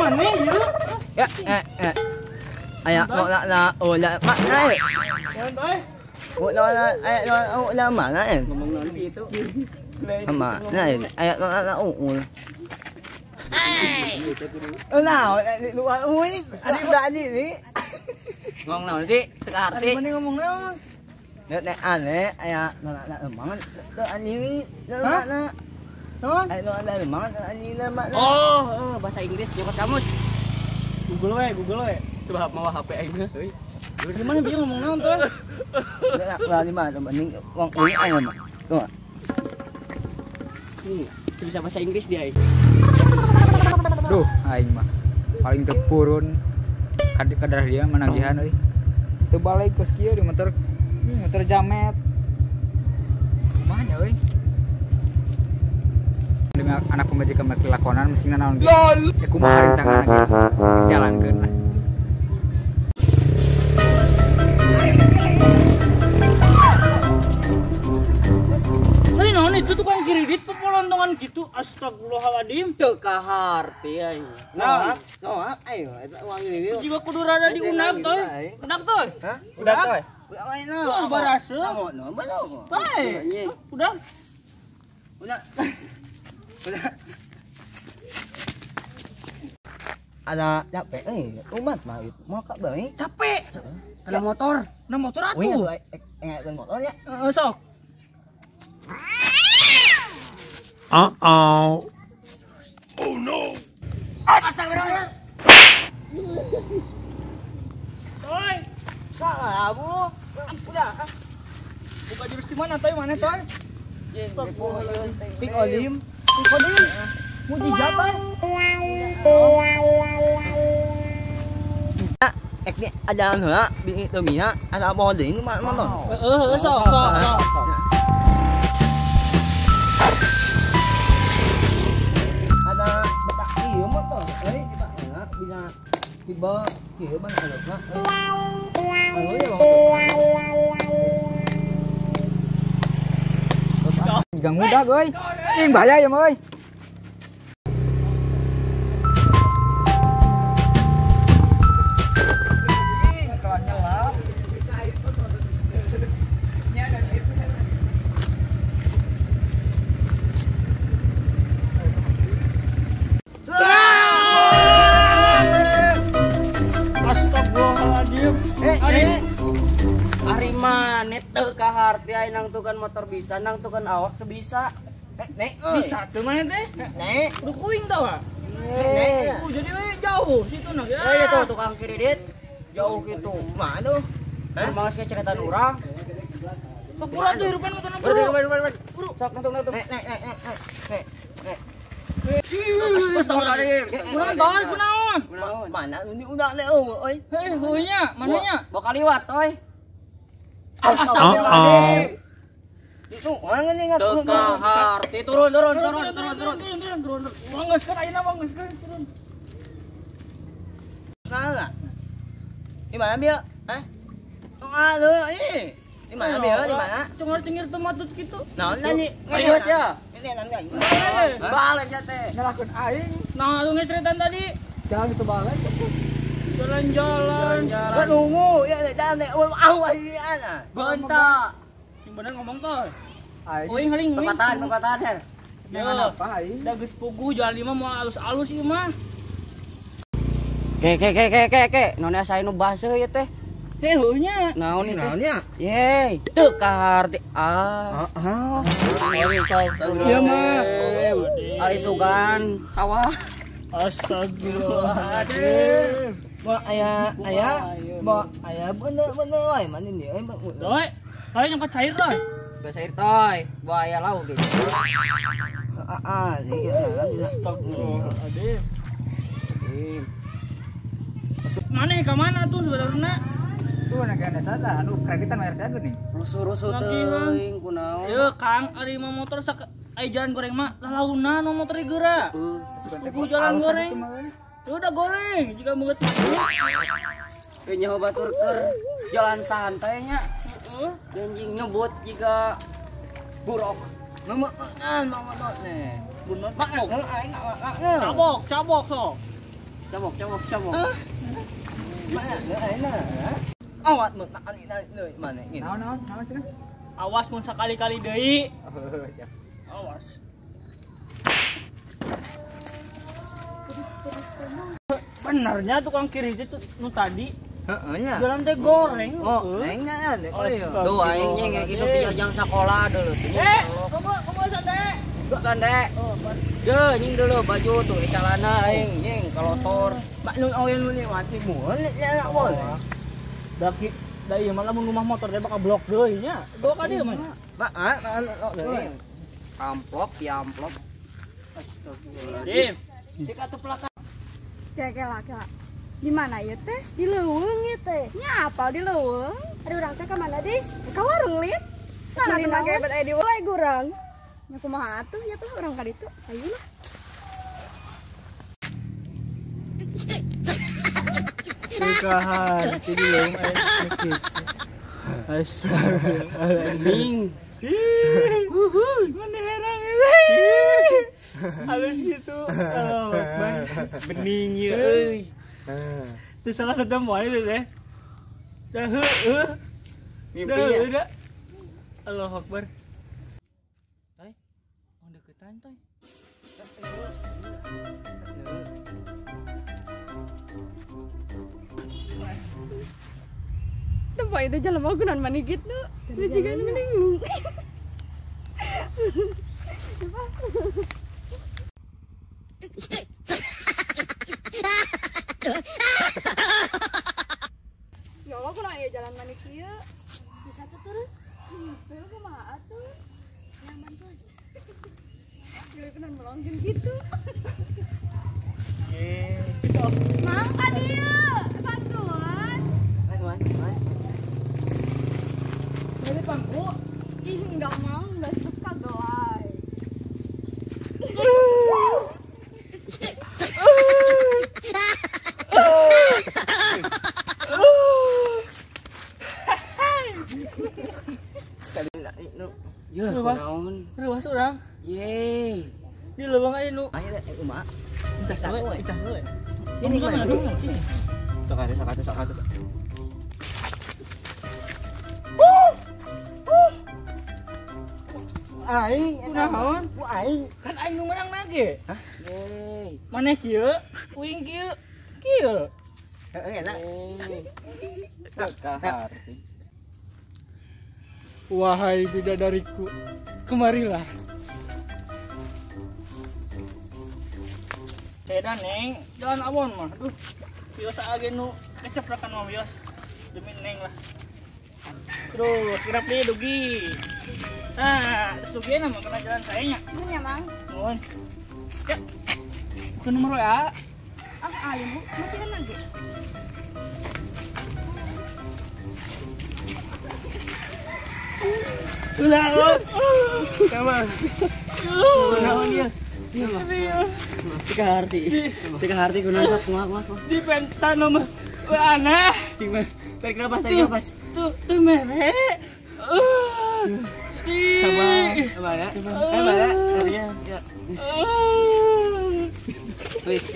Mana ieu? Ya, Aya la oh la mak na. Oh la la oh la mana eh. Ngomong naon sih itu? Ama na aya la la oh. Oh nào, ui, ada ni. Ngomong naon sih? Teu arti. Mana ngomong naon? Nek aneh aya la la mangan teu ani la la. Naon? Aya la la mangan ani la mak. Oh, bahasa Inggris nyokot kamus. Google we, Google we. Coba mau HP aing euy. Gimana dia ngomong naon tuh? La la lima mending wong ini aja mah. Tuh. Bisa bahasa Inggris dia. Duh, aing mah paling teu purun. Kadarah dia managihan euy. Teu balik kos kieu di motor, ih motor jamet. Kumaha nya euy? Demi anak pemajikan mah lakonan mesti naon ge. Ya kumaha rintangan ge. Jalankeun lah. Naon itu tukang kredit pepolontongan gitu. Astagfirullahaladzim. Teu kaharti aing. Nah, nah, ayo eta uang ini. Jiwa kudu rada diunag toy. Unag toy. Hah? Udah toy. Udah main no. Barase. No, no, Toy. Udah. Udah. Udah. Ada capek euy, umat mah itu. Mau ka bae. Capek. Kena motor. Kena motor atuh. Ingat motor ya. Heeh, sok. Uh-oh. Oh no. Astagfirullah. Toy. Salah bu. Udah. Buka jurus di mana toy? Mana toy? Tik olim. Tik olim. Mujizat toy. Ek ni ada heula bini domina ada bowling mana mana. Heeh, sok sok sok. Ada betak ieu motor euy kita enak bila tiba kieu mana alokna euy. Gang muda euy. Ih bahaya ya euy. Ari maneh teu kaharti aing nang tukan motor bisa, nang tukan awak teu bisa. Nek euy. Bisa teu maneh teh? Nek. Kudu kuing tah, Pak. Nek. Jadi we jauh situ nah. Eh tuh tukang kredit jauh gitu. Mana tuh? Hah? Mangga ceritaan urang. Sok urang tuh hirupan motor Buru. Sok nonton. Nek nek nek nek. Nek. Astagfirullahaladzim. Kurang toy kunaon? Mana ini udah leh euy. Heh, heueuh nya, mananya? Bakal liwat toy. Astagfirullahaladzim. Itu orang ini enggak teu kaharti turun turun turun turun turun turun turun. Wanggeuskeun ayeuna wanggeuskeun turun. Mana? Di mana bieu? Hah? Tong aleu ieu. Di mana bieu? Di mana? Cengar-cengir teu matut kitu. Naon nani? Serius ya? Ini nanya. Balik ya teh. Nyalahkeun aing. Nah, lu ngeceritaan tadi. Jalan itu balik. Jalan-jalan. Jalan nunggu ya jalan deh. Au ana. Bentak. Sing bener ngomong toh. Aing. Oing haring. Perkataan, perkataan her. Ya, apa aing? Da geus puguh jalan lima mau alus-alus ieu mah. Ke ke ke ke ke ke, naon asa nu baseuh ieu teh? Heh, heuh nya. Naon itu? Naon nya? Yeay, teu kaharti. Ah. Heeh. Ieu mah. Ari sugan sawah. Astagfirullahaladzim. Ba aya aya ba aya bener bener wae mana ni euy. Toy, toy nyangka cair toy. Cair toy, buaya lauk gitu. Ah, Astagfirullahaladzim. Mana ke mana tuh sebenarnya? Tuh anak anda tata, anu kreditan bayar jago nih. Rusuh-rusuh teuing kunaon. Yeuh Kang, ari mah motor sak ai jalan goreng mah lalaunan motor geura. Heeh. Jalan goreng. Ya udah goreng, jika meugeut. Teu nyaho batur keur jalan santai nya. Heeh. Anjing ngebut jiga buruk. Ngemekan mama dot nih. Bener. Mak aing Cabok, cabok sok. Cabok cabok cabok. Mana awas mun mana ini. Naon naon naon cenah? Awas mun sakali-kali deui. Awas. Benernya tukang kiri itu nu tadi. Heeh nya. Jalan teh goreng. Oh, nya Duh aing nya isuk dijajang sakola dulu. Eh, kumaha sande? Sande. Oh, deh nying dulu baju tuh celana aing nying kalotor. Mak nun oyen nu mati mun nya boleh. Daki da ieu mah lamun rumah motor teh bakal blok deui nya. Bawa ka dieu mah. Mak ah amplop ya amplop. Astagfirullahaladzim. Cek atuh pelakan. Kela kela. Di mana ieu teh? Di leuweung ieu teh. Nya apal di leuweung? Ari urang teh ka mana deui? Ka warung lin. Nah, atuh make bet aya di wae gurang. Nya kumaha atuh nya teh urang ka ditu. Ayo lah. Bukahan di leuweung aya kitu. Astagfirullahaladzim. Wuhu, mana herang ini. Halus gitu. Oh, bening ya euy. Itu salah ketemu aja deh. Dah heueuh. Mimpi ya. Udah. Allahu Akbar. Toy, mau deketan toy. Tempat itu jalan mau gunan mani gitu. Dia juga mending. Ya Allah, kurang ya jalan mani kieu. Bisa tuh turun. Henteu kumaha atuh? Nyaman tuh. Gila kunaon melonggin gitu. Mang ka dieu, bantuan. Dari pangku. Ih, enggak mau, enggak suka gelai. Ya, ruas. Ruas urang. Ye. Di leuweung aya nu. Ayo kumaha? Entas we, entas we. Ini mana? Sok atuh, sok atuh, sok atuh. Aing kunaon? Ku aing. Kan aing nu menang nage. Hah? Ye. Maneh kieu, uing kieu. Kieu. Heeh enak. Kaharti. Wahai bidadariku, kemarilah. Ceda neng, jalan awon mah. Aduh, bios age nu keceprakan mah bios. Demi neng lah. Terus kirap deui dugi. Nah, terus dugi na mah kena jalan sayanya. Mun ya, Mang. Mun. Ya. Bukan nomor WA. Ah, ayo Bu, masih kan lagi. Ulah. Sama. Naon dia? Tiga harti. Tiga harti kunaon sok kumaha kumaha. Di pentan nomor WA na. Sing mah. Tarik napas, tarik napas. Tuh, tuh mere. Sabar, sabar ya. Sabar ya. Ya. Wis.